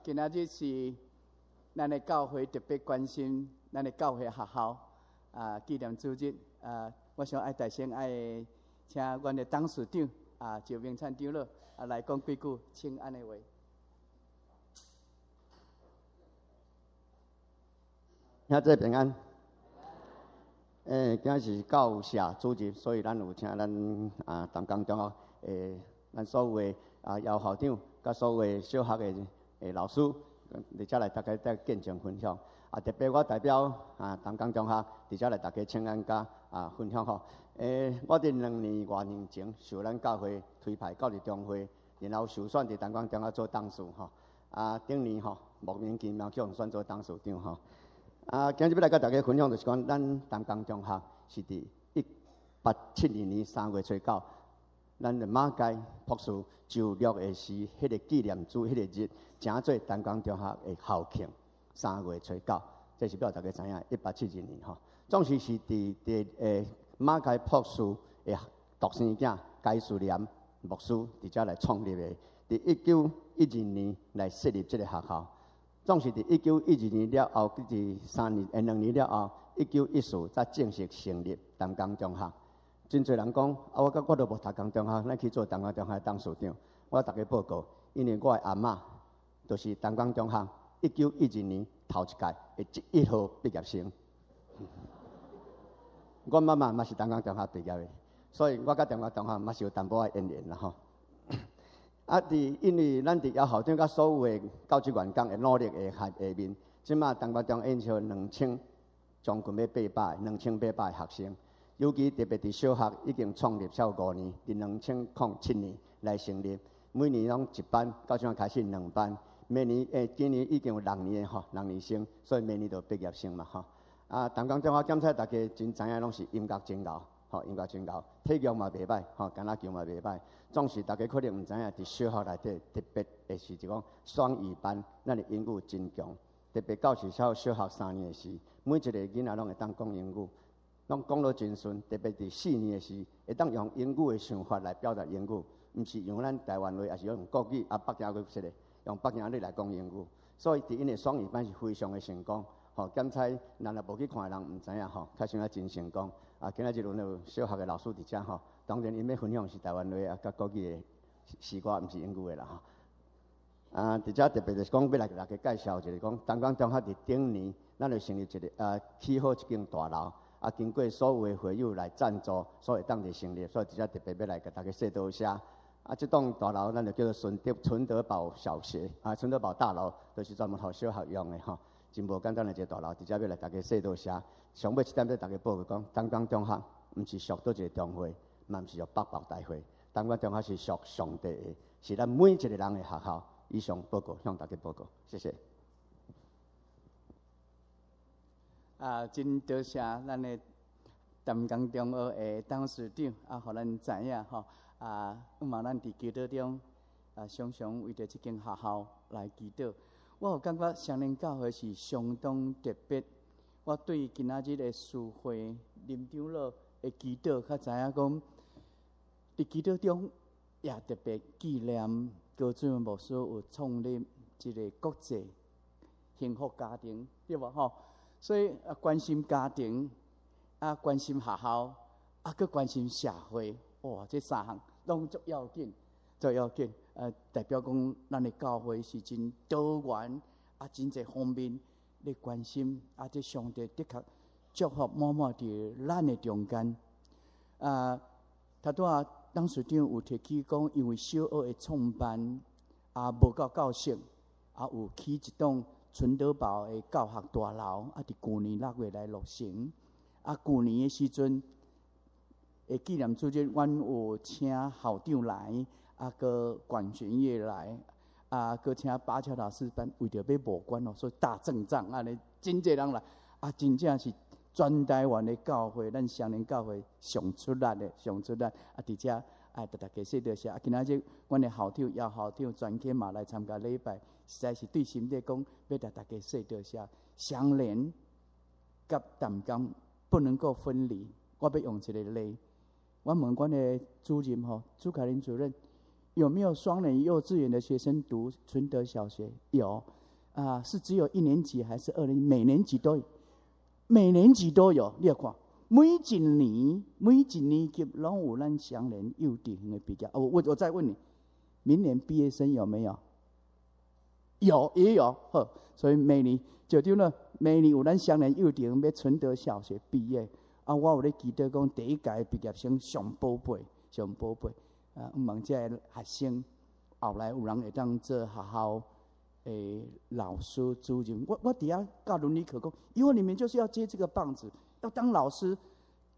今仔日是咱的教會特別關心咱的教會學校啊，紀念主日啊，我想愛大聲愛請阮的董事長啊，趙明燦長老啊來講幾句請安的話。兄弟平安。今仔是教社主日，所以咱有請咱啊淡江中學的咱所有的啊姚校長，佮所有的小學的老師，佇遮來大家來見證分享。啊，特別我代表啊淡江中學佇遮來大家請安佮啊分享吼。我佇2年外年前受咱教會推派到佇中會，然後受選佇淡江中學做董事吼。啊，頂年吼莫名其妙予人選做董事長吼。啊，今日欲來佮大家分享，就是講咱淡江中學是佇1872年3月初9，咱的馬偕博士就讀的時，彼個紀念主彼個日，成做淡江中學的校慶。三月初九，這是欲予大家知影，一八七二年吼，總是是佇佇馬偕博士的獨生囝解思廉牧師佇遮來創立的，佇1912年來設立這个學校。總是佇1912年了後，佇3年2年了後，1914才正式成立淡江中學。真濟人講，啊，我佮我都無讀江中學，哪去做淡江中學董事長？我逐家報告，因為我的阿嬤就是淡江中學1912年頭一屆的一號畢業生。我媽媽嘛是淡江中學畢業的，所以我佮淡江中學嘛是有淡薄仔淵源啦吼。啊！佇因為咱佇姚校長佮所有的教職員工的努力的下下面，這馬淡江中學有兩千將近欲8002800學生，尤其特別佇小學已經創立超過五年，佇2007年來成立，每年攏一班，到這馬開始兩班，明年今年已經有六年的吼，六年生，所以明年就畢業生嘛吼。啊，淡江中學檢測大家真知影，攏是音樂真𠢕。吼，音樂真𠢕，體育嘛袂䆀，吼，橄欖球嘛袂䆀。總是大家可能毋知影，佇小學內底特別的是一講雙語班，咱的英語真強。特別到時小小學三年的時，每一个囡仔攏會當講英語，攏講得真順。特別佇四年的時，會當用英語的想法來表達英語，毋是用咱台灣話，抑是用國語啊，北京話說的，用北京話來講英語。所以佇𪜶的雙語班是非常的成功。吼，檢測咱若無去看的人毋知影吼，確實啊真成功。啊，今仔日輪到小學的老師佇遮吼，當然𪜶欲分享是台灣話啊，佮國語的詩歌，毋是英語的啦吼。啊，佇遮特別就是講欲來共大家介紹一個講，淡江中學佇頂年，咱就成立一个啊，起好一間大樓，啊，經過所有的會友來贊助，所以當佇成立，所以佇遮特別欲來共大家說多謝。啊，這棟大樓咱就叫做順德純德堡小學啊，純德堡大樓，就是專門予小學用的吼。真無簡單的一个大樓，佇遮欲來大家說多謝。上尾一點欲大家報告講，淡江中學毋是屬佗一个中會，嘛毋是屬北堡大會。淡江中學是屬上帝的，是咱每一个人的學校。以上報告向大家報告，謝謝。啊，真多謝咱的淡江中學的董事長啊，予咱知影吼啊，嘛咱佇祈禱中啊，常常為著這間學校來祈禱。我有感覺雙連教會是相當特別。我對今仔日的司會林長老的祈禱，較知影講，佇祈禱中也特別紀念高俊牧師有創立一个國際幸福家庭，對無吼？所以啊，關心家庭，啊，關心學校，啊，閣關心社會，哇，這三項攏足要緊，足要緊。代表講，咱的教會是真多元，啊，真濟方面咧關心，啊，這上帝的確祝福滿滿佇咱的中間。啊，頭拄仔董事長有提起講，因為小學的創辦啊，無夠夠性，啊，有起一棟純德堡的教學大樓，啊，佇舊年6月來落成。啊，舊年的時陣，的紀念主日，阮有請校長來。啊，閣管弦樂來，啊，閣請巴喬老師班，為著欲募捐哦，所以大陣仗按呢，真濟人來，啊，真正是全台灣的教會，咱雙連教會上出力的，上出力。啊，佇遮啊，逐大家說多謝。啊，今仔日阮的校長、姚校長全家嘛來參加禮拜，實在是對心底講，欲共大家說多謝。雙連佮淡江不能夠分離。我欲用一个例，我問阮的主任吼，朱凱麟主任。有沒有雙聯幼稚園的學生讀純德小學？有，啊，是只有一年級還是二年級？每年級都有，每年級都有。你看，每一年每一年級攏有咱雙聯幼稚園的畢業。我再問你，明年畢業生有沒有？有，也有。好，所以每年就對了，每年有咱雙聯幼稚園欲純德小學畢業。啊，我有咧記得講，第一屆畢業生上寶貝，上寶貝。啊，毋望這个學生後來有人會當做學校的老師主任。我佇遐教倫理課講，以後你們就是要接這個棒子，要當老師，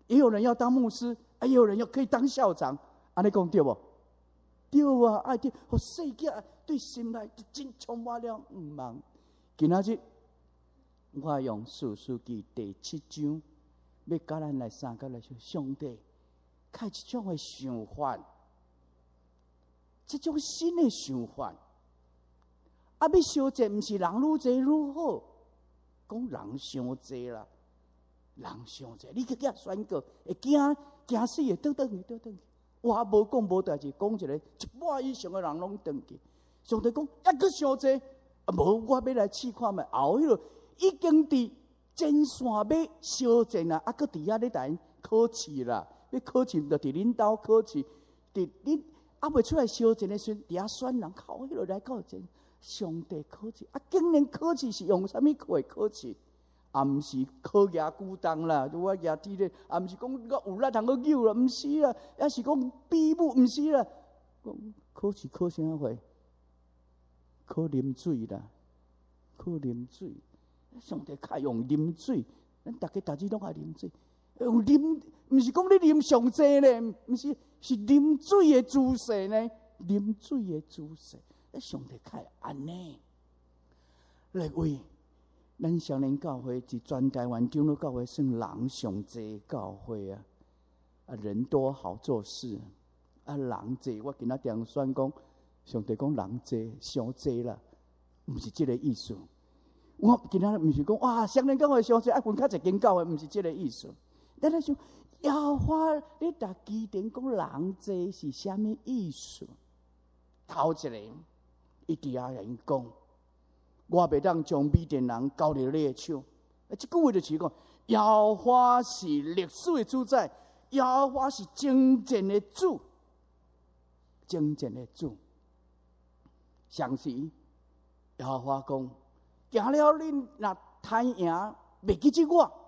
也有人要當牧師，也有人要可以當校長。按呢講對無？對啊，愛對，予細囝對心內真充滿了向望。今仔日我用士師記第七章，欲佮咱來相共來說，上帝開這種的想法。這種新的想法，啊，欲相戰，毋是人愈濟愈好，講人傷濟啦，人傷濟，你去共宣告，會驚驚死會倒轉去，倒轉去。我無講無代誌，講一个一半以上的人攏轉去。上帝講，猶閣傷濟，啊，無我欲來試看覓，後彼落已經佇前線欲相戰啦，啊，閣佇遐咧共𪜶考試啦，欲考試就佇恁兜考試，佇恁。猶未出來相戰的時陣，佇遐選人靠彼落來到前，上帝考試啊！竟然考試是用啥物課考試？也毋是考舉舉重啦，我舉鐵咧，也毋是講我有力通閣扭啦，毋是啦，抑是講比武，毋是啦。講考試考啥貨？考啉水啦，考啉水。上帝較用啉水，咱逐家逐日攏愛啉水。用啉，毋是講你啉上濟咧，毋是，是啉水的姿勢呢？啉水的姿勢，上帝較會按呢。列位，咱雙聯教會佇全台灣長老教會算人上濟教會啊！啊，人多好做事，啊，人濟，我今仔定選講，上帝講人濟，傷濟啦，毋是這个意思。我今仔毋是講哇，雙聯教會傷濟，愛分較濟間教會，毋是這个意思。咱咧想，耶和華你逐基甸講人濟是啥物意思？頭一个，伊佇遐共𪜶講，我袂當將米甸人交佇你的手。這句話就是講，耶和華是歷史的主宰，耶和華是征戰的主，征戰的主。上時，耶和華講，行了恁若貪贏，袂記得我。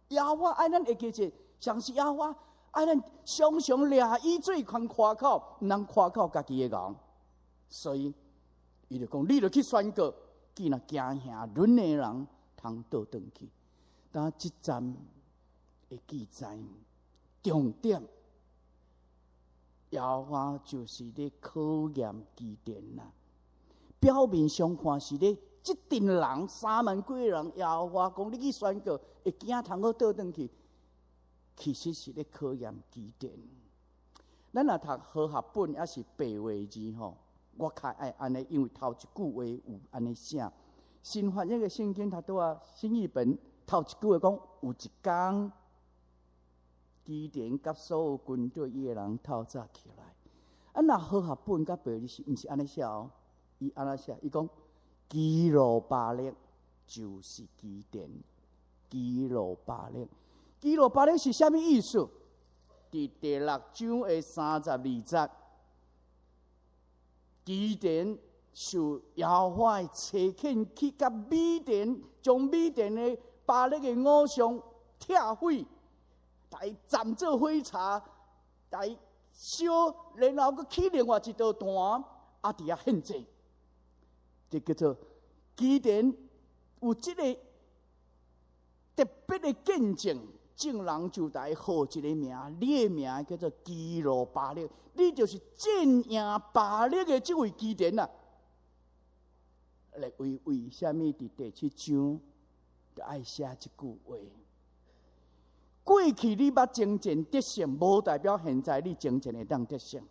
耶和華愛咱會記得，上時耶和華愛咱常常掠以做寬誇口，毋通誇口家己的𠢕。所以，伊就講，你著去宣告，見若驚嚇恁的人通倒轉去。但這節的記載重點，耶和華就是咧考驗基甸啦。表面上看是咧，這陣人3萬幾個人，耶和華講你去宣告，會驚通好倒轉去，其實是咧考驗基甸。咱若讀和合本抑是白話字吼，我較愛按呢，因為頭一句話有按呢寫。新翻譯的聖經讀到啊，新譯本頭一句話講有一工，基甸佮所有軍隊伊的人透早起來。啊，若和合本佮白話字是毋是按呢寫哦？伊按怎寫？伊講基路巴力就是基甸，基路巴力，基路巴力是啥物意思？佇第六章的32節，基甸受耶和華的差遣去佮米甸，將米甸的巴力的偶像拆毀，來斬做火柴，來燒，然後閣起另外一道壇，啊，佇遐獻祭。這叫做基甸有這个特別的見證，眾人就來號一个名，你的名叫做基路巴力，你就是戰贏巴力的這位基甸啊！來為啥物佇第七章就愛寫這句話？過去你捌征戰得勝，無代表現在你征戰會當得勝。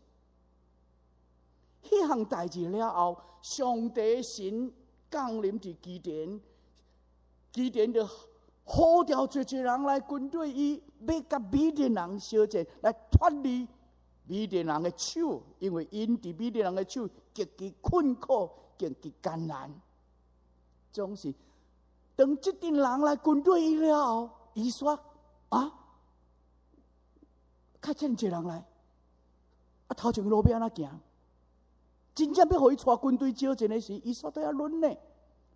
彼項代誌了後，上帝神降臨佇基甸，基甸就呼召濟濟人來跟隨伊，欲佮米甸人相戰，來脫離米甸人的手，因為𪜶佇米甸人的手極其困苦，極其艱難。總是當這陣人來軍隊伊了後，伊說啊，較遮爾濟人來，啊頭前路欲按怎行？真正欲予伊帶軍隊招戰的時，伊煞佇遐忍呢。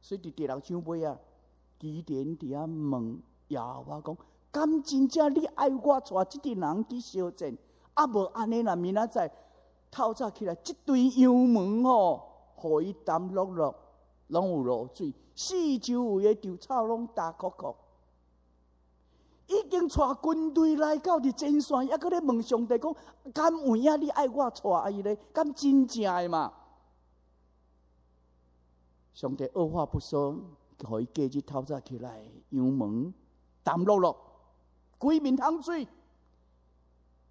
所以佇第六章尾啊，基甸佇遐問耶和華講：敢真正你愛我帶這陣人去相戰？啊無按呢啦，明仔載透早起來，這堆羊毛吼，予伊澹漉漉，攏有露水，四周圍的稻草攏焦涸涸。已經帶軍隊來到佇前線，猶閣咧問上帝講：敢有影你愛我帶伊咧？敢真正的嘛？上帝二話不說，予伊隔日透早起來，羊毛澹漉漉，規面淌水。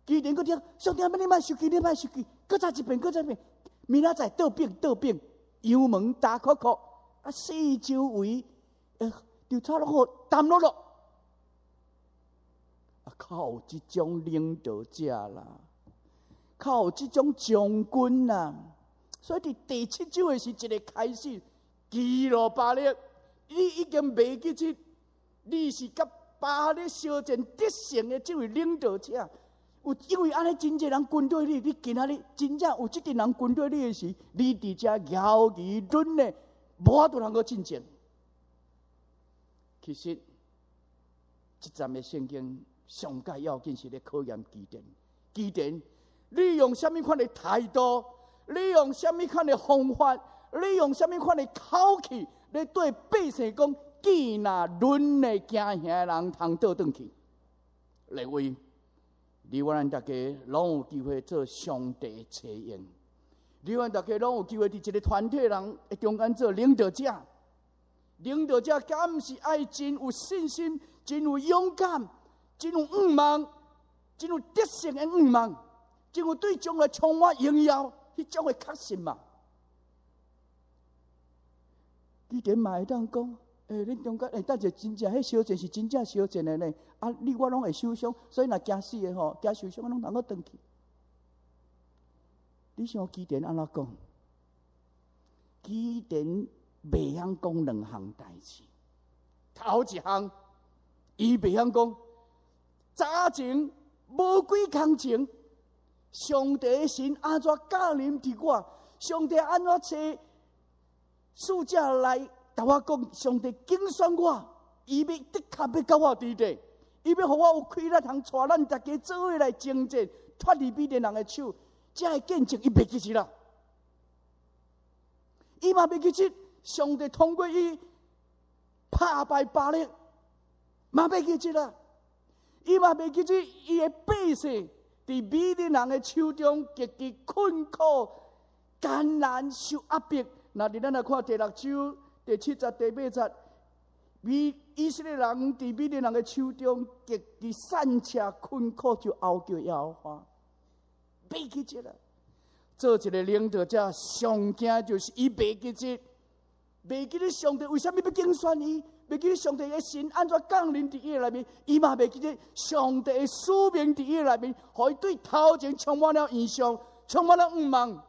基甸閣聽，上帝，你莫生氣，你莫生氣，閣再一遍，閣再一遍，明仔載倒轉倒轉，羊毛焦涸涸，啊，四周圍，稻草攏予澹漉漉。啊，較有這種領導者啦，較有這種將軍啦，所以佇第七章的時，一个開始，基路巴力，你已經袂記得，你是佮巴力相戰得勝的這位領導者。有因為按呢真濟人軍隊你，你今仔日真正有這陣人軍隊你的時，你佇遮猶豫忍呢，無法度通閣進前。其實，這節的聖經上蓋要緊是咧考驗基甸。基甸，你用啥物款的態度？你用啥物款的方法？你用啥物款的口氣？咧對百姓講，見若忍的驚嚇的人通倒轉去。列位，你我咱大家攏有機會做上帝差用，你我大家攏有機會佇一个團體人的中間做領導者。領導者敢毋是愛真有信心、真有勇敢、真有向望、真有得勝的向望、真有對將來充滿榮耀彼種的確信嘛？基甸嘛會當講。欸，恁中間欸，等者真正彼相戰是真正相戰的呢。啊，你我攏會受傷，所以若驚死的吼，驚受傷，攏通閣轉去。你想基甸按怎講？基甸袂曉講兩項代誌。頭一項，伊袂曉講早前無幾工前，上帝神按怎降臨佇我，上帝按怎差使者來。共我講，上帝揀選我，伊欲的確欲佮我佇咧，伊欲予我有氣力通帶咱大家做伙來征戰，脫離米甸人的手，這个見證伊袂記得啦。伊嘛袂記得，上帝通過伊拍敗巴力，嘛袂記得啦。伊嘛袂記得伊的百姓佇米甸人的手中極其困苦、艱難、受壓迫。若佇咱來看第六章，第七節、第八節，米以色列人佇米甸人的手中極其散赤困苦，就哀叫耶和華，袂記得啦。做一个領導者，上驚就是伊袂記得，袂記得上帝為啥物欲揀選伊，袂記得上帝的神按怎降臨佇伊的內面，伊嘛袂記得上帝的使命佇伊的內面，予伊對頭前充滿了異象，充滿了向望，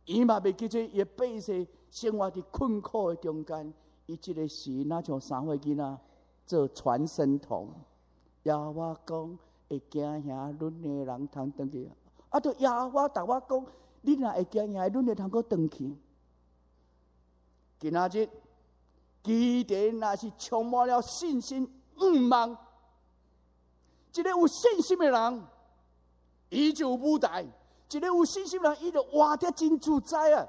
伊嘛袂記得伊的百姓。生活佇困苦的中間，伊這个時若像三歲囡仔做傳聲筒。耶和華講會驚嚇忍的人通轉去，啊，著耶和華共我講，你若會驚嚇忍的通閣轉去。今仔日基甸若是充滿了信心、向望，一个有信心的人，伊就有舞台；一个有信心的人，伊就活得真自在啊！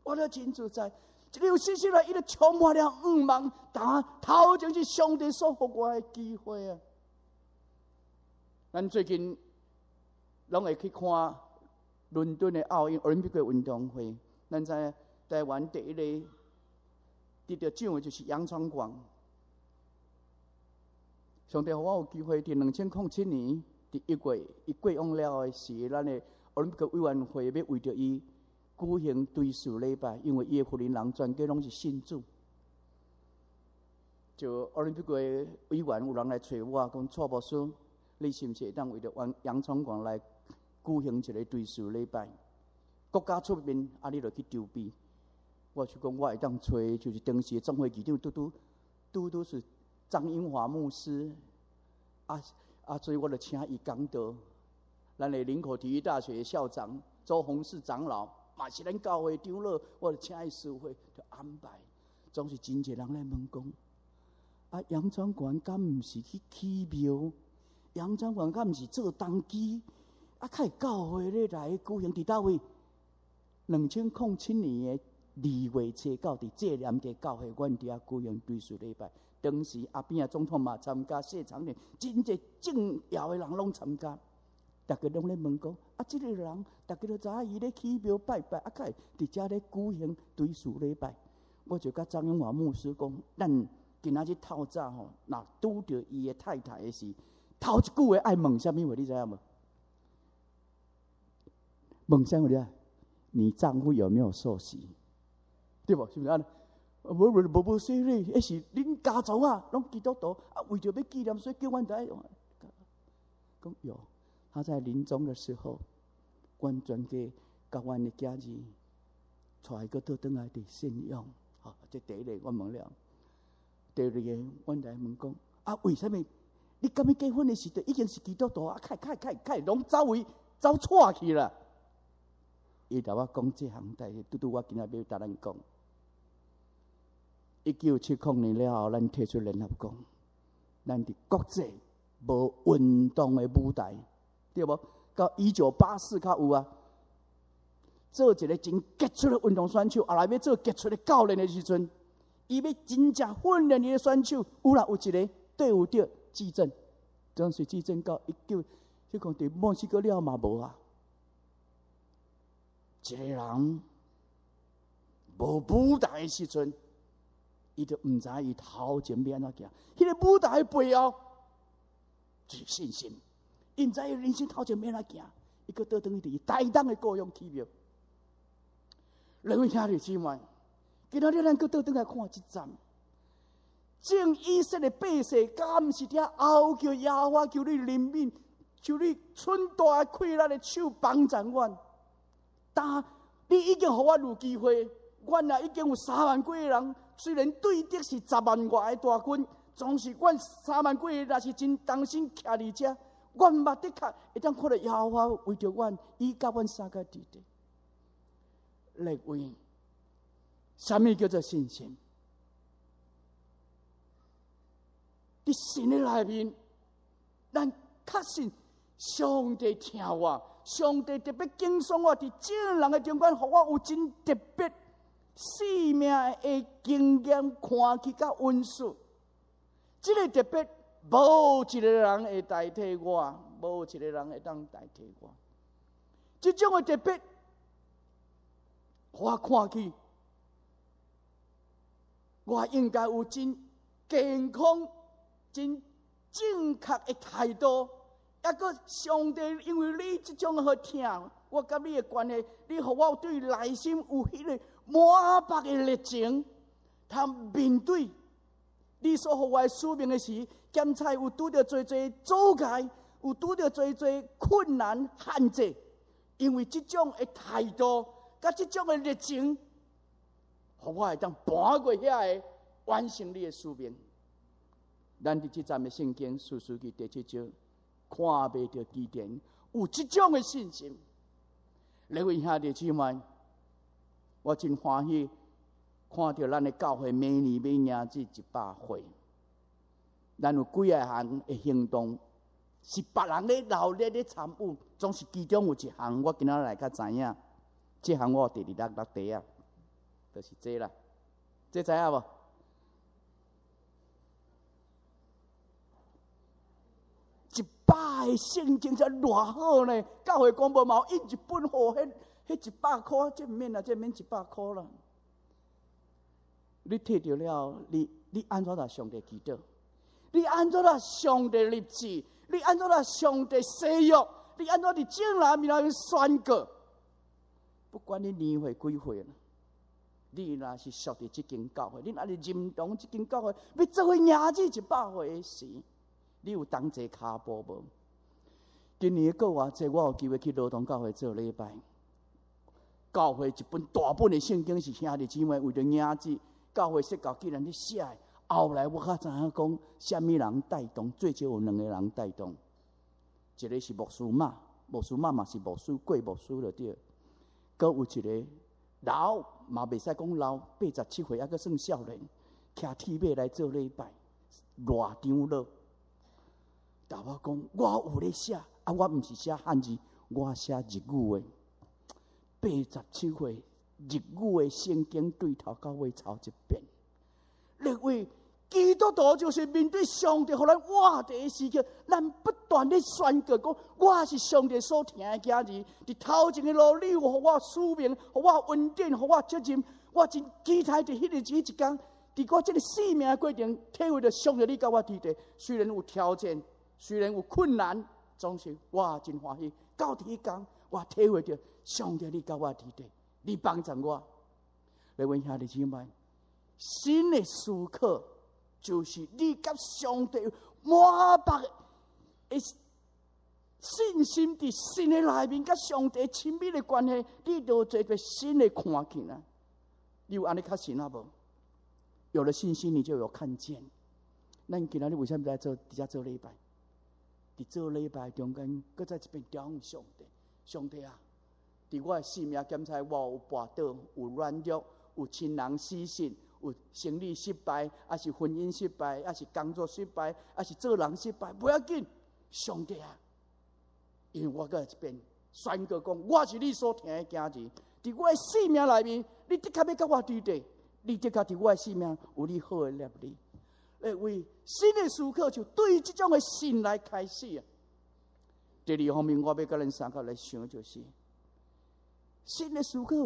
活得真自在，一个有信心人，伊就充滿了向望，但頭前是上帝所予我的機會啊！咱最近攏會去看倫敦的奧運奧林匹克運動會，咱知影台灣第一个得著獎的就是楊傳廣。上帝予我有機會，佇2007年佇1月，伊過往了的時，咱的奧林匹克委員會欲為著伊舉行追思禮拜，因為伊的婦人人全家攏是信主。就奧林匹克委員有人來揣我，講蔡牧師，你是毋是會當為著楊楊傳廣來舉行一個追思禮拜，國家出面，啊，你就去籌備。我就講，我會當揣，就是當時的總會議長，拄拄拄拄是張英華牧師，啊啊，所以我就請伊講道。咱的林口體育大學校長周宏世長老，嘛是咱教會長老，我就請伊司會，就安排。總是真濟人來問講，啊，楊傳館敢毋是去起廟？楊傳館敢毋是做童乩？啊，較會教會咧來舉行佇佗位？2007年的2月初九，佇濟南街教會，阮佇遐舉行追思禮拜。當時阿扁仔總統嘛參加，謝長廷，真濟重要的人攏參加。逐家攏咧問講，啊，這个人，逐家都知影伊咧起廟拜拜，啊，會佇遮咧舉行追思禮拜。我就佮張英華牧師講，咱今仔日透早吼，若拄著伊的太太的時，頭一句話愛問啥物話，你知影無？問啥物咧？你丈夫有沒有受洗？對無？是毋是按呢？無無無無洗禮，彼是恁家族啊，攏基督徒啊，為著欲紀念，所以叫阮來講有。他在臨終的時候，阮全家佮阮的囝兒帶伊閣倒轉來佇信仰。好，這第一个我問了。第二個，阮來問講啊，為啥物你敢欲結婚的時陣已經是基督徒啊？開開開開，攏走位走錯去啦。伊共我講這項代誌，拄拄我今仔欲共咱講。1970年了後，咱退出聯合國，咱佇國際無運動的舞台，對無？到1984較有啊。做一个真傑出的運動選手，後來欲做傑出的教練的時陣，伊欲真正訓練伊的選手，有啦，有一个隊伍著紀政，當時紀政到一九，彼講佇墨西哥了嘛無啊。一个人無舞台的時陣，伊就毋知伊頭前欲按怎行。彼个舞台背後就是信心，伊毋知伊人生頭前欲按怎行，伊閣倒轉去佇台東的故鄉起廟。兩位兄弟姊妹，今仔日咱閣倒轉來看這節，眾以色列百姓，敢毋是佇遐哀求耶和華，求你憐憫，求你伸大氣力的手幫助阮。但你已經予阮有機會，阮也已經有3萬幾個人，雖然對敵是10萬外的大軍，總是阮3萬幾個若是真同心徛佇遮，阮嘛的確會當看著耶和華為著阮，伊佮阮相佮佇咧。列位，啥物叫做信心？佇神的內面，咱確信上帝疼我，上帝特別揀選我，佇眾人的中間，予我有真特別生命的經驗，看起佮恩賜。這个特別，無一个人會代替我，無一个人會當代替我。這種的特別，我看去，我應該有真健康、真正確的態度。抑閣上帝，因為你這種好疼，我佮你的關係，你予我對內心有彼个滿腹的熱情，通面對你所予我的使命的時，檢查有拄著濟濟阻礙，有拄著濟濟困難限制，因為這種的態度。佮這種的熱情，予我會當跋過遐个完成你的使命。咱佇這節的聖經士師記第七章，看袂著基甸有這種的信心。各位兄弟姊妹，我真歡喜看著咱的教會每年欲迎這100歲，咱有幾仔項的行動，是別人咧鬧熱咧參與，總是其中有一項，我今仔日來較知影。這項我有佇咧落地啊，就是這啦，這知影無？100个聖經才偌好呢？教會公報嘛有印一本，吼，彼100箍，這毋免啦，這免100箍啦。你摕著了，你按怎來上帝祈禱？你按怎來上帝立志？你按怎來上帝誓約？你按怎佇眾人面前宣告？不管你年歲幾歲啦，你若是屬佇這間教會，你若是認同這間教會，欲做伙迎接100歲的時，你有同齊跤步無？今年的復活節，我有機會去羅東教會做禮拜。教會一本大本的聖經是兄弟姊妹為著迎接教會說教，竟然咧寫。後來我才知影講，啥物人帶動？最少有兩個人帶動，一個是牧師媽，牧師媽嘛是牧師，過牧師就對。閣有一個老嘛袂使講老，87歲猶閣算少年，騎鐵馬來做禮拜，賴長老。共我講，我有咧寫，啊，我毋是寫漢字，我寫日語的。87歲日語的聖經對頭到尾抄一遍。列位，基督徒就是面對上帝予咱活佇的時刻，咱不斷咧宣告講，我是上帝所疼的囝兒。佇頭前的路，你有予我使命，予我恩典，予我責任。我真期待佇彼個彼一工，佇我這个生命的過程，體會著上帝你佮我佇咧。雖然有挑戰，雖然有困難，總是我真歡喜。到佇彼工，我體會著上帝你佮我佇咧，你幫助我。來，阮兄弟姊妹，新的思考就是你佮上帝滿目的信心，佇神的內面，佮上帝親密的關係，你就做一個新的看見啊！你有按呢確信啊無？有了信心，你就有看見。咱今仔日為啥物來做佇遮做禮拜？佇做禮拜中間，閣再一遍調仰上帝。上帝啊，佇我的生命檢查，我有跋倒，有軟弱，有親人死訊，有生理失敗，抑是婚姻失敗，抑是工作失敗，抑是做人失敗，無要緊，上帝啊！因為我閣一遍宣告講，我是你所疼的囝兒，佇我的生命內面，你的確欲佮我佇咧，你的確佇我的生命有你好的立意。為新的思考就對這種的信來開始啊。第二方面，我欲佮咱三個來想，就是新的思考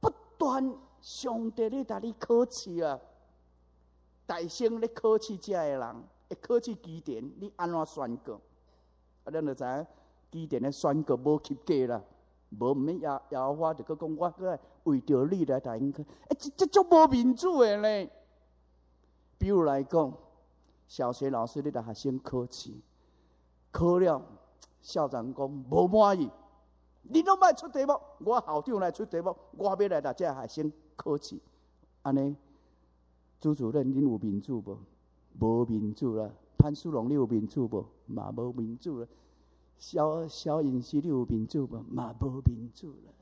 不斷上帝咧共你考試啊，大聲咧考試這个人，會考試基甸，你按怎宣告？啊，咱就知影基甸的宣告無及格啦，無毋免耶和華就閣講，我閣愛為著你來共𪜶考。欸，這足無面子的呢。比如來講，小學老師咧共學生考試，考了，校長講無滿意，你攏莫出題目，我校長來出題目，我欲來共這學生考試。按呢，朱主任，恁有民主無？無民主啦。潘書龍，你有民主無？嘛無民主啦。蕭蕭隱師，你有民主無？嘛無民主啦。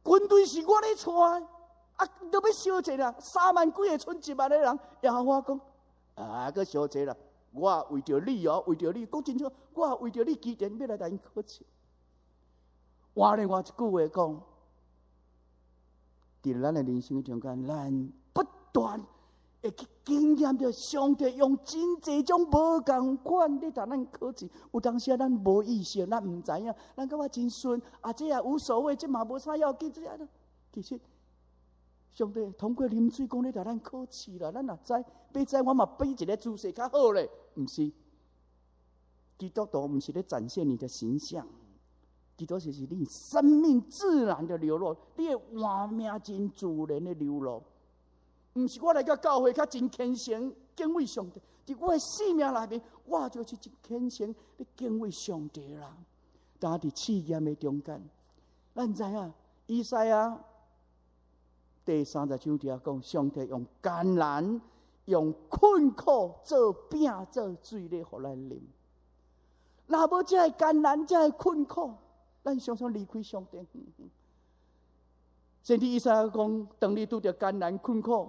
軍隊是我咧帶，啊，都欲相爭啦，3萬幾个賰1萬個人，耶和華講，啊，閣相爭啦。我為著你哦，為著你講清楚，我為著你基甸欲來共𪜶考試。換另外一句話講，佇咱的人生中間，咱不斷會去經驗著上帝用真濟種無仝款咧共咱考試。有當時啊，咱無意識，咱毋知影，咱感覺真順，啊，這也無所謂，這嘛無啥要緊，這啊，其實上帝通過啉水講咧共咱考試啦，咱若知，欲知我嘛擺一个姿勢較好咧，毋是。基督徒毋是咧展現你的形象，基督徒是你生命自然的流露，你的活命真自然的流露。毋是我來到教會較真虔誠敬畏上帝，佇我的生命內面，我就是真虔誠咧敬畏上帝啦。但佇試驗的中間，咱知影以賽亞第30章佇遐講，上帝用艱難、用困苦做餅做水咧，予咱啉。若無這个艱難、這个困苦，咱常常離開上帝。先知以賽亞講，當你拄著艱難困苦，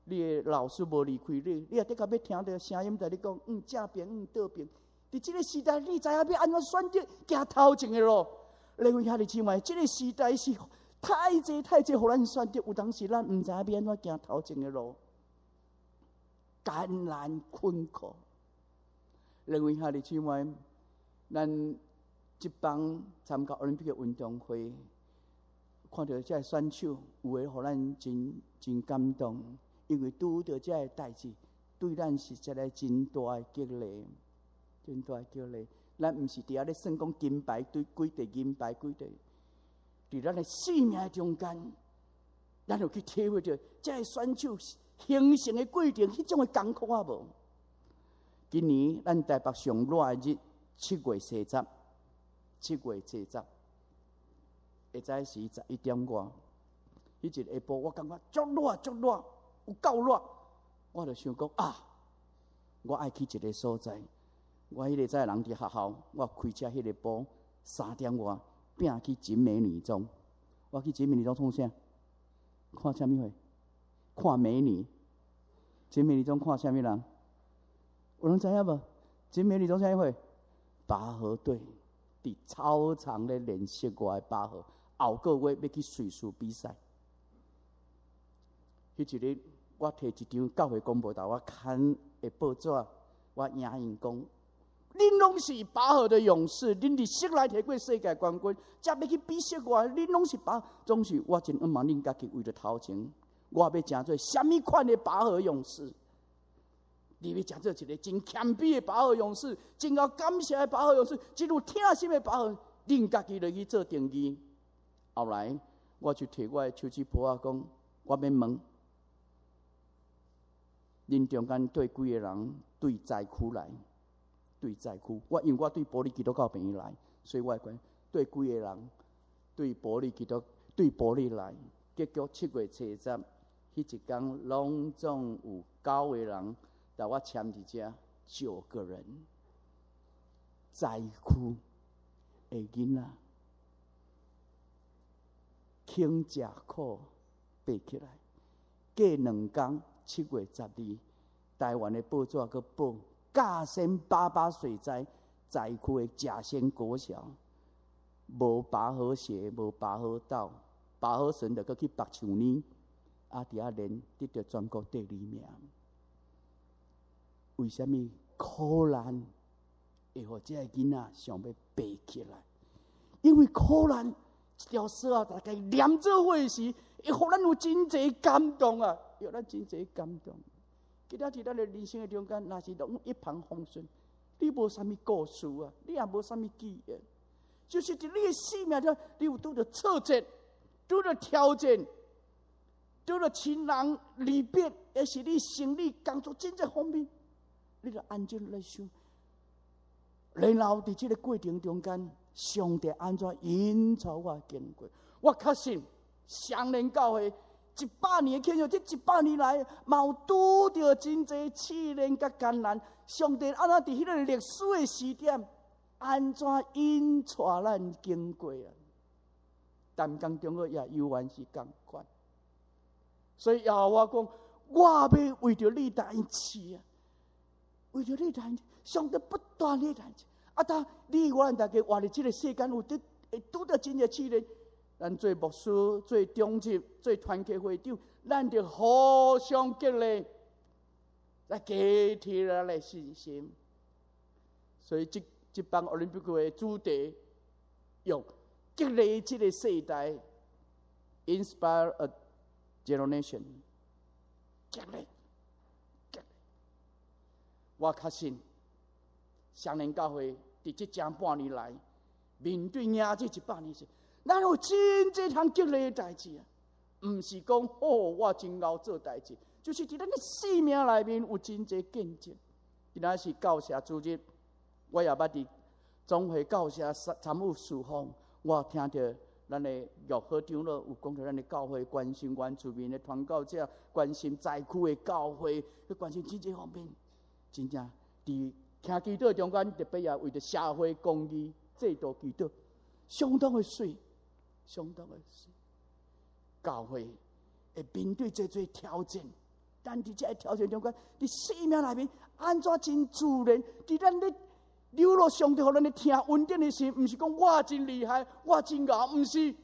你的老師無離開你，你也的確欲聽著聲音佇你講，向正爿，向倒爿。佇這个時代，你知影欲按怎選擇行頭前的路？各位兄弟姊妹，這个時代是太濟太濟，予咱選擇，有當時咱毋知影欲按怎行頭前的路，艱難困苦。各位兄弟姊妹，咱這幫參加奧林匹克運動會，看著這个選手，有的予咱真真感動，因為拄著這个代誌，對咱是一個真大的激勵，真大的激勵。咱毋是佇遐咧算講金牌對幾塊，銀牌幾塊，佇咱的生命中間，咱有去體會著這个選手形成的過程，彼種的艱苦啊無？今年咱台北上熱的日， 7月四十，7月四十，下早時11點外，彼一下晡我感覺足熱足熱，有夠熱，我就想講啊，我愛去一個所在。我彼個早人佇學校，我開車彼個晡3點外，拼去景美女中。我去景美女中創啥？看啥物貨？看美女。景美女中看啥物人？有人知影無？景美女中啥物貨？拔河隊佇操場咧練室外拔河，後個月欲去瑞士比賽。彼一日，我提一張教會公報，予我看的報紙，我贏𪜶講：恁攏是拔河的勇士，恁佇室內提過世界冠軍，才欲去比室外，恁攏是拔，總是我真向望恁家己為著頭前，我欲成做啥物款的拔河勇士？你欲成做一個真謙卑的拔河勇士，真夠感謝的拔河勇士，真有疼心的拔河，恁家己來去做定義。後來，我就提我的手指脯仔講，我欲問，恁中間對幾個人對災區來？對災區，我因為我對埔里基督教朋友來，所以我會講對幾個人對埔里基督對埔里來。結果7月七十，彼一工攏總有九個人，共我簽佇遮九個人。災區的囡仔肯食苦爬起來，過2工7月12，台灣的報紙閣報。甲仙八八水災災區的甲仙國小，無拔河鞋，無拔河道，拔河繩就閣去縛樹呢，啊，佇遐練得著全國第二名。為啥物苦難會予這个囡仔想欲爬起來？因為苦難一條索仔大家連做伙時，會予咱有真濟感動啊！予咱真濟感動。今仔佇咱的人生的中間，若是攏一帆風順，你無啥物故事啊，你也無啥物記憶，就是佇你的生命中，你有拄著挫折，拄著挑戰，拄著親人離別，抑是你生理工作真濟方面，你著安靜來想。然後佇這個過程中間，上帝按怎引導我經過？我確信，雙連教會一百年的慶祝，這一百年來，嘛有拄著真濟試煉佮艱難。上帝按怎佇彼個歷史的時點，按怎引帶咱經過啊？淡江中學也猶原是仝款。所以耶和華講：我欲為著你答應試啊，為著你答應，上帝不斷的答應。啊，當你我咱大家活佇這個世間，有得會拄著真濟試煉。咱做牧師、做長執、做團契會長，咱著互相激勵，來加添咱的信心。所以這這班奧林匹克的主題用激勵這個世代，inspire a generation，激勵，激勵。我確信，雙連教會佇這正半年來，面對迎這100年時，咱有真濟通激勵的代誌啊！毋是講哦，我真𠢕做代誌，就是佇咱的生命內面有真濟見證。今仔是教社主日，我也捌佇總會教社參與事奉，我聽著咱的玉好長老有講著咱的教會關心原住民的傳教者，關心災區的教會，去關心真濟方面，真正佇聽祈禱中間，特別也為著社會公義制度祈禱，相當的媠。相當的媠，教會會面對這濟挑戰，但佇這个挑戰中間，佇生命內面按怎真自然？佇咱咧流露上帝予咱咧聽恩典的時，毋是講我真厲害，我真𠢕，毋是，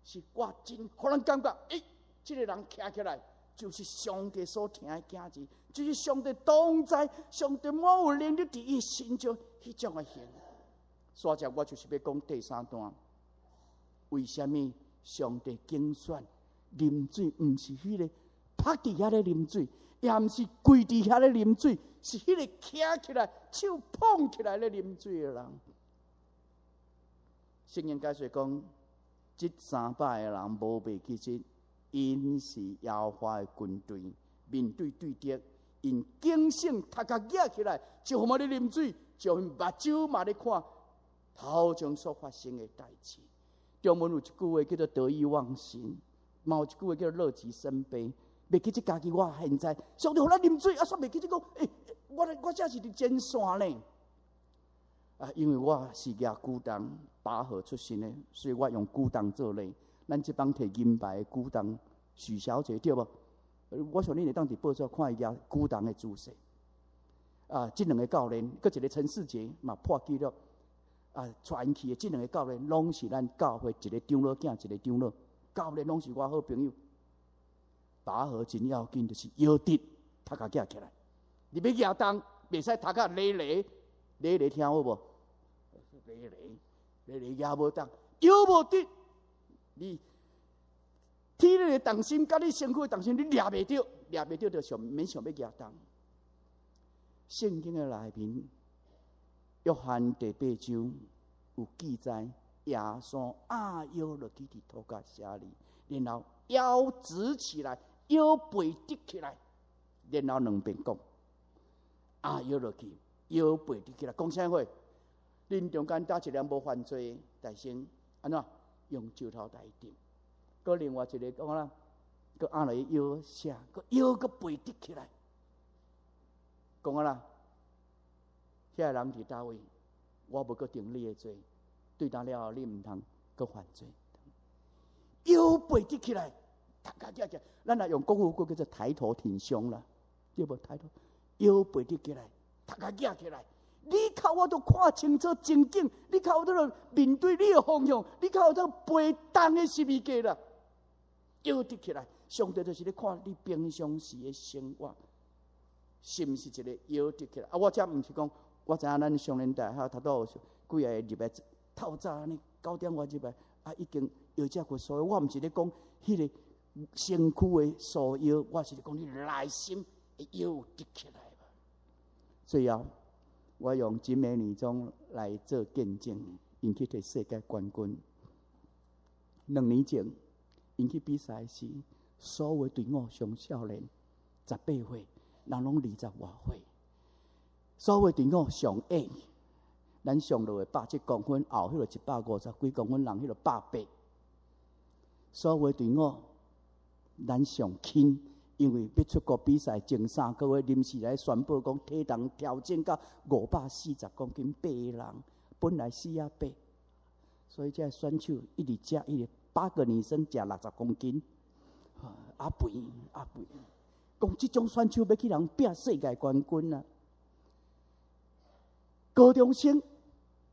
是我真予咱感覺，欸，這个人徛起來就是上帝所疼的囝兒，就是上帝同在，上帝滿有能力佇伊身上彼種的形。煞只我就是欲講第三段。為啥物上帝揀選啉水？毋是彼个趴佇遐咧啉水，也毋是跪佇遐咧啉水，是彼个徛起來、手捧起來咧啉水的人。聖經解說講，這300個人無袂記得，𪜶是耶和華的軍隊，面對對敵， 𪜶警醒，頭殼舉起來，就予嘛咧啉水，就目睭嘛咧看頭前所發生的代誌。中文有一句話叫做得意忘形，嘛有一句話叫做樂極生悲。袂記這家己我現在，上帝予咱啉水，啊，煞袂記這講，欸，我這是佇前線呢。啊，因為我是舉舉重拔河出身的，所以我用舉重做例。咱這幫提銀牌的舉重許小姐對無？我想你會當佇報紙看伊舉舉重的姿勢。啊，這兩个教練，閣一个陳世杰嘛破紀錄。啊，傳奇的這兩个教練，攏是咱教會一个長老囝，一个長老教練，攏是我好朋友。拔河真要緊，就是腰直，頭殼舉起來。你欲舉重，袂使頭殼咧咧咧咧，聽好無？咧咧咧咧舉無動，腰無直，你體力的重心佮你身軀的重心，你掠袂著，掠袂著就想免想欲舉重。聖經的內面，約翰第八章有記載，耶穌按腰落去佇塗鴉寫字，然後腰直起來，腰背直起來，然後兩遍講，按腰落去，腰背直起來，講啥話？恁中間佗一个無犯罪的，大聲按怎用石頭來擲？閣另外一个講啦，閣按落去腰寫，閣腰閣背直起來，講啊啦，遐个人佇佗位？我無閣定你的罪，對今了後你毋通閣犯罪。腰背直起來，頭殼舉起來，咱若用國語閣叫做抬頭挺胸啦，對無？抬頭腰背直起來，頭殼舉起來。你較我都看清楚情景，你較有得面對你的方向，你較有得背重的十字架啦，腰直起來，上帝就是咧看你平常時的生活，是毋是一个腰直起來？啊，我這毋是講，我知影咱上年代哈，頭拄有幾个入來透早按呢9點外入來，啊，已經腰脊骨所以我毋是咧講彼个身軀的束腰，我是咧講你內心的腰直起來無？最後，我用景美女中來做見證，𪜶去摕世界冠軍。2年前，𪜶去比賽時，所有隊伍上少年18歲，人攏20外歲。所有隊伍上矮，咱上落的170公分，後彼个150幾公分，人彼个180。所有隊伍，咱上輕。因為欲出國比賽前3個月臨時來宣布講體重調整到540公斤，八個人，本來48，所以這選手一直食一直八個女生食60公斤，阿肥阿肥，講這種選手欲去人拼世界冠軍啊！高中生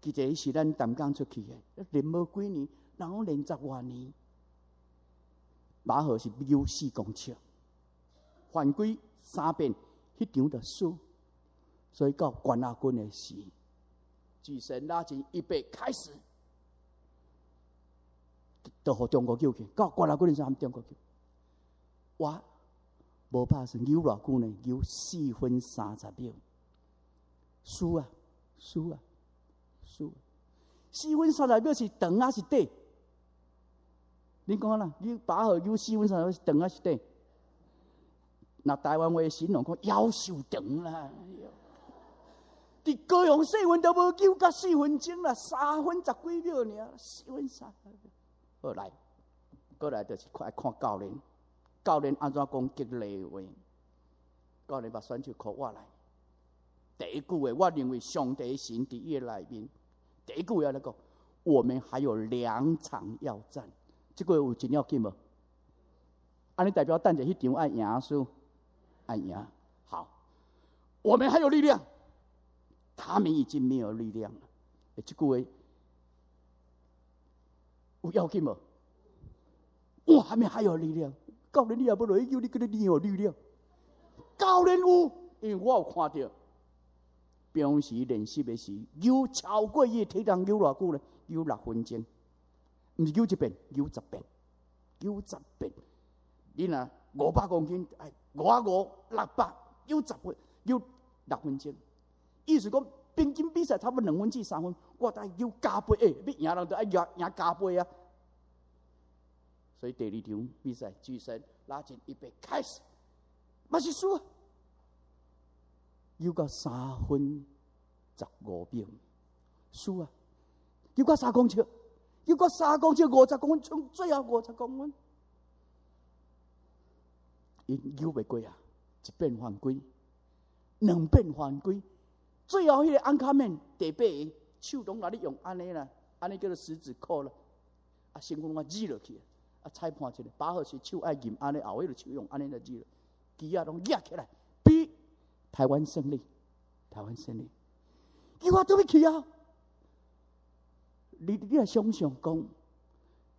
其實是咱淡江出去的，練無幾年，人攏練10外年，馬河是游4公尺。犯規三遍，彼場就輸，所以到冠亞軍的時，舉身拉緊，預備開始，就予中國救去。到冠亞軍的時候，中國救。我無拍算，游偌久呢？游4分30秒，輸啊，輸啊，輸！四分三十秒是長還是短？你講啦，你拔河游四分三十秒是長還是短？若台灣話形容講夭壽長啦，佇高雄世運都無游到4分鐘啦，3分10幾秒爾，4分30秒。好來，過來就是愛看教練，教練按怎講激勵話？教練把選手 call 我來。第一句話，我認為上帝神佇伊的內面。第一句話來講，我們還有兩場要戰，這句話有真要緊無？按呢代表等下彼場愛贏輸？愛贏。好，我們還有力量，他們已經沒有力量了。欸，這句話有要緊無？我還沒還有力量。教練，你也欲落去游，你覺得你有力量？教練有，因為我有看著。平時練習的時，游超過伊的體重游偌久呢？游6分鐘，毋是游一遍，游十遍，游十遍。你若500公斤，哎，五啊五600，游十分，游6分鐘。意思講，平均比賽差不多2分至3分，我愛游加倍，欸，欲贏人就愛贏贏加倍啊。所以第二場比賽，舉身拉緊，預備開始，嘛是輸。游到3分15秒，輸啊！游到三公尺，游到三公尺50公分，衝最後五十公分，𪜶游袂過啊！一遍犯規，兩遍犯規，最後彼個 anchorman 第八個手攏拿咧用按呢啦，按呢叫做十指扣啦，啊，身軀攏躡落去，啊，裁判一个把好是手愛按按呢，後彼個手用按呢來躡，旗仔攏舉起來，比台灣勝利，台灣勝利，叫我倒欲去啊！你來想象講，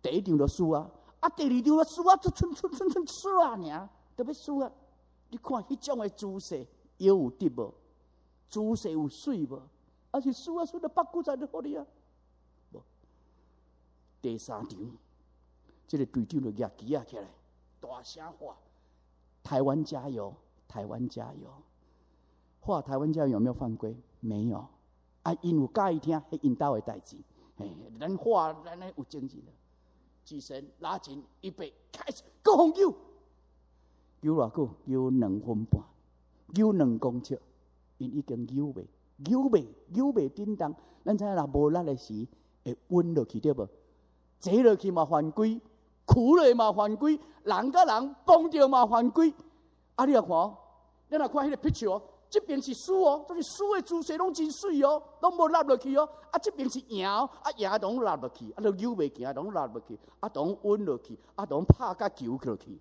第一場就輸啊，啊，第二場就輸啊，就賰賰賰賰輸啊，爾，都欲輸啊！你看彼種的姿勢，腰有直無？姿勢有媠無？啊是輸啊輸到北久才就予你啊！無，第三場，這个隊長就舉旗仔起來，大聲喊：台灣加油！台灣加油！喊台灣加油有沒有犯規？沒有。啊，𪜶有佮意聽，彼𪜶兜的代誌。嘿，咱喊咱咧有精神。起身拉緊，預備開始，閣予游。游偌久？游2分半，游2公尺，𪜶已經游袂，游袂，游袂振動。咱知影若無力的時，會穩落去對無？坐落去嘛犯規，跍落嘛犯規，人佮人碰著嘛犯規。啊，你若看，咱若看彼个 picture，這邊是輸哦，這是輸的姿勢攏真媠哦，攏無落落去哦。啊，這邊是贏哦，啊贏攏落落去，啊都游袂行，攏落落去，啊攏穩落去，啊攏拍共球落去。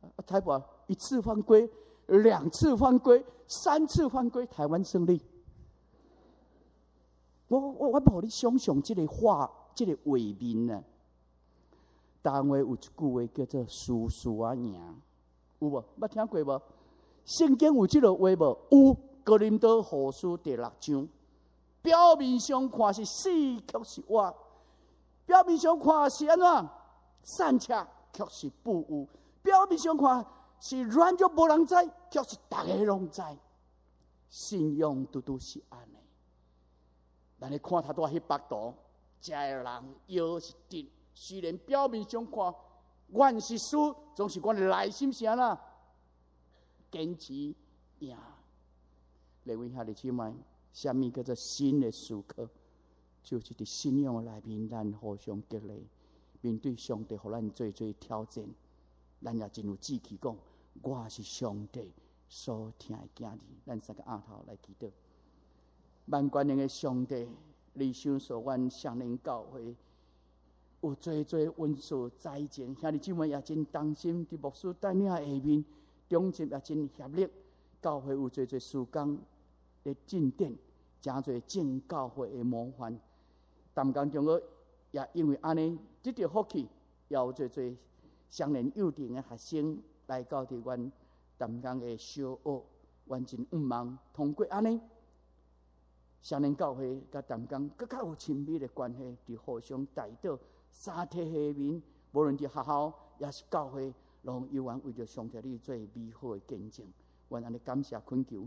啊，裁判一次犯規，兩次犯規，三次犯規，台灣勝利。我無予你想象這个畫，這个畫面啊。台灣話有一句話叫做“輸輸仔贏”，有無？捌聽過無？聖經有這个話無？有，哥林多後書第六章。表面上看是死，卻是活；表面上看是按怎散赤，卻是富有；表面上看是軟弱無人知，卻是逐个攏知。信仰拄拄是按呢。咱咧看頭拄仔彼幅圖，這个人腰是直，雖然表面上看，阮是輸，總是阮的內心是按怎堅持贏。各位兄弟姊妹，啥物叫做新的時刻？就是佇信仰的內面，咱互相激勵，面對上帝予咱濟濟挑戰，咱也真有志氣講，我是上帝所疼的囝兒。咱三个額頭來祈禱。萬全能的上帝，你賞賜阮雙連教會有濟濟恩賜才情，兄弟姊妹也真同心，佇牧師帶領下面，長執也真協力，教會有濟濟事工咧進展，誠濟正教會的模範。淡江中學也因為按呢，得著福氣，也有濟濟雙連幼稚園的學生來到佇阮淡江的小學，阮真向望通過按呢，雙連教會佮淡江閣較有親密的關係，佇互相代禱三體下面，無論佇學校抑是教會，攏猶原為著上帝你做美好的見證。阮按呢感謝懇求，